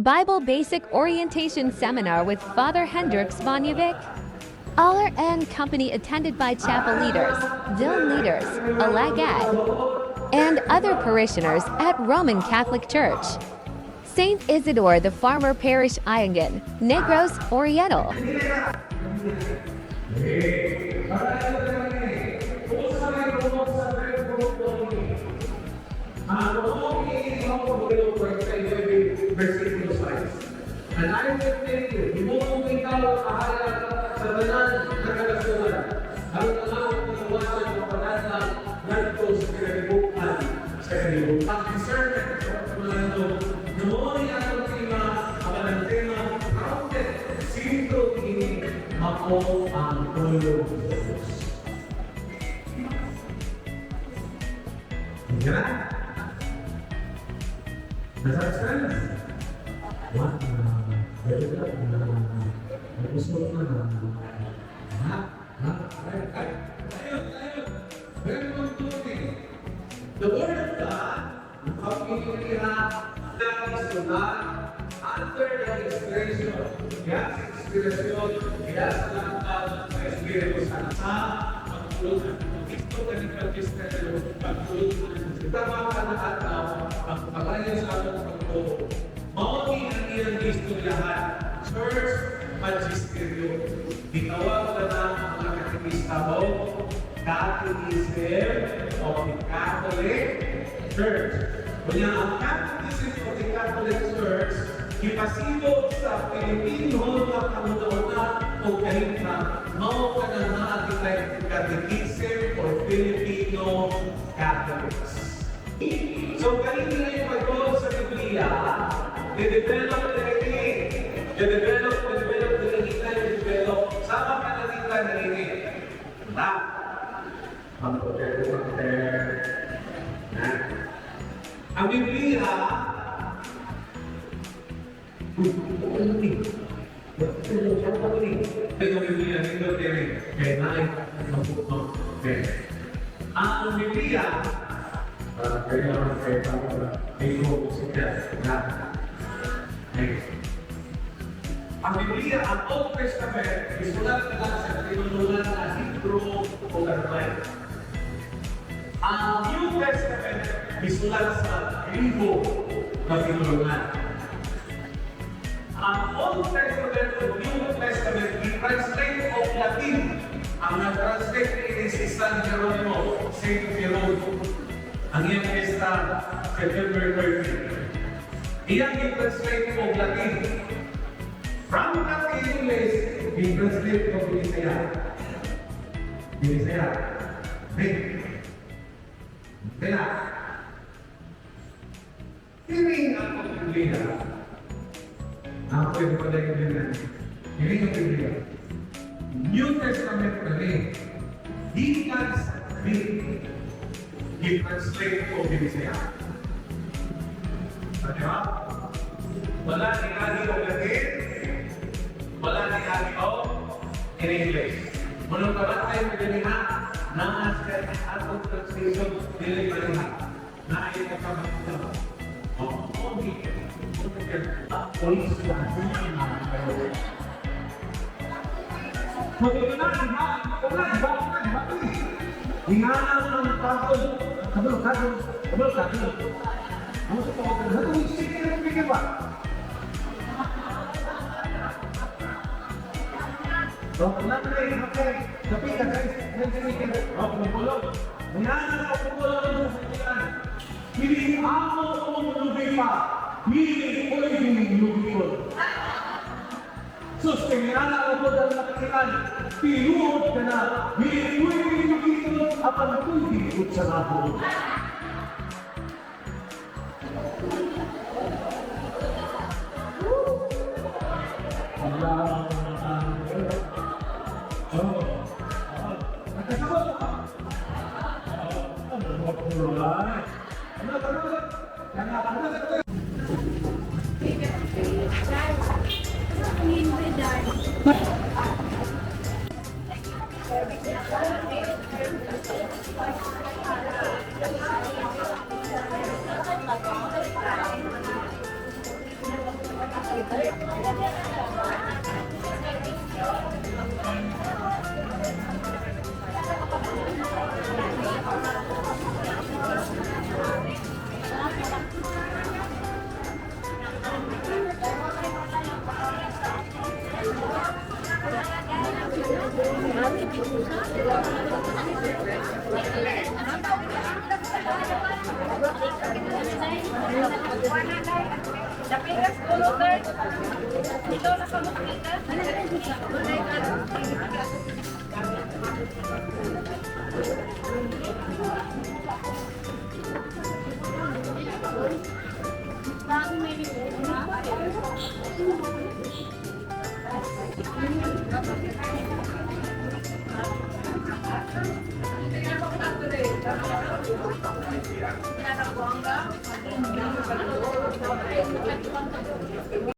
Bible Basic Orientation Seminar with Father Hendrix Vanjevic. Aller and company attended by chapel leaders, Zone leaders, Alagad, and other parishioners at Roman Catholic Church, St. Isidore the Farmer Parish, Ayangan, Negros Oriental. Versikulo 6. And I will make you, himuong ikaw ang kahayag sa tanan nga kanasuran. Aron ang among kagawasan mapanadlang ngadto sa kinalibukan sa kalibutan. Ang discernment mga ito, mao ni atong tema, ang tema, grounded, sentro ini, mao ang pulong sa Diyos. Hindi na? Does that sense? What? Very good. Gusto ko na. Ha? Ha? Ay, ay. Ayun, ayun. Very concluding. The Word of God, ang piniliha na isulat under the inspiration. Kaya sa inspirasyon, kaya sa langkal sa Espiritu Santo sa pagtulungan. Ito ka ni Magisterio, pagtulungan. Tama ka na adlaw, ang pagayon sa atong pagtuo. Mao ni ang iyang istoryahan. Church Magisterio. Gitawag na na ang mga katekista mo, Catechism of the Catholic Church. Kunya ang Catechism of the Catholic Church, gipasibot sa Pilipino nga kauna-una o kahimtang, mao ka na naa kitay Catechism for Filipino Catholics. So, kanina yung pag sa Biblia, de-develop na ini. De-develop, de-develop, de-develop, de-develop. Sama ka na nila na ini. Na. Ang hotel, hotel. Na. Ang Biblia, uy, ano ni? Ito Biblia, nindot kini. Kaya naay mabuto. Okay. Ang Biblia, kaya kaya ikaw siya na. Okay. Ang Biblia, ang Old Testament, isulat nila sa tinulungan na Hebrew o Aramaic. Ang New Testament, isulat sa Griego na tinulungan. Ang Old Testament o New Testament, i-translate og Latin. Ang nag-translate ni si San Jeronimo, Saint Jerome. Ang iyang fiesta, September 30. Iyang i-translate og Latin. From Latin English, i-translate og Bisaya. Bisaya. Hey. Kaya, kini ang Biblia. Ako yung pala yung Biblia. Kini ang Biblia. New Testament na rin. Gikan sa Greek. I-translate og Bisaya. Di ba? Wala ni Agi o Latin, wala ni Agi o in English. Munong kabantay mo ganiha, naa sa atong translation, dili maniha. Naay nagkamakita. Oh, okay. Police lang. So, ito na, di ba? Ito na, di ba? Ito na, di ba? Hinganang ng katol. Kabalo, katol. Kabalo, katol. Ano sa tawag? Ano sa sige, ba? So, okay. Tapi ka, guys. Oh, pumulog. Hinganang ang pumulog ng sa Hindi amo umulubi pa. Hindi pwede lubi ko. Sus, kaya ko dahil nakikitan. Tinuod ka na. Hindi pwede lubi ko. Apan pwede ko sa labo. Allah. Oh. Nakasabot ka. Ano, ano, ano, ano, ano.